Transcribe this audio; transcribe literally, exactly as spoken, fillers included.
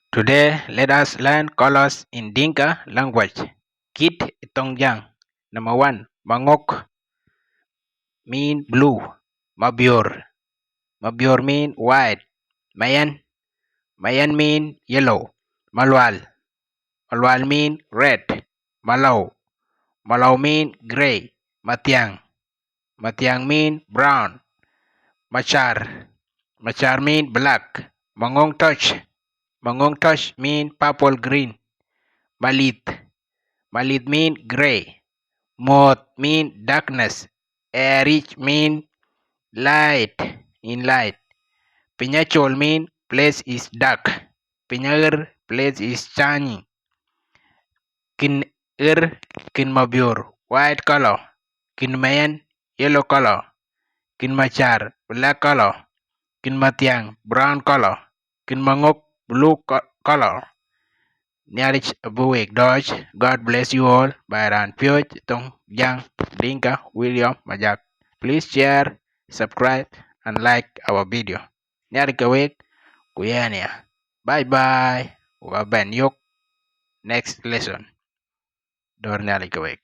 Today, let us learn colors in Dinka language. Kit ë thoŋ Jäŋ. Number one, maŋök mean blue. Mabior, mabior mean white. Mayɛn, mayɛn mean yellow. Malual, malual mean red. Malɔu, malɔu mean grey. Mathiaŋ, mathiaŋ mean brown. Macar, macar mean black. Maŋöŋ tɔc, maŋöŋ tɔc mean purple green. Malith, malith mean grey. Muɔ̈th mean darkness. Ɣɛɛric mean light, in light. Piny acol mean place is dark. Piny aɣer, place is shining. Kin ɣer, kin mabior, white color. Kin mayɛn, yellow color. Kin macar, black color. Kin mathiaŋ, brown color. Kin maŋök, blue co-, color. Nhialic abï wek dɔɔc. God bless you all. Baai raan piööc thoŋ Jäŋ, Dinka, William Majak. Please share, subscribe and like our video. Nhialic ke wek, ku yɛn ya. Bye bye. Wek abɛn yök next lesson. Dɔ̈ɔ̈r Nhialic ke wek.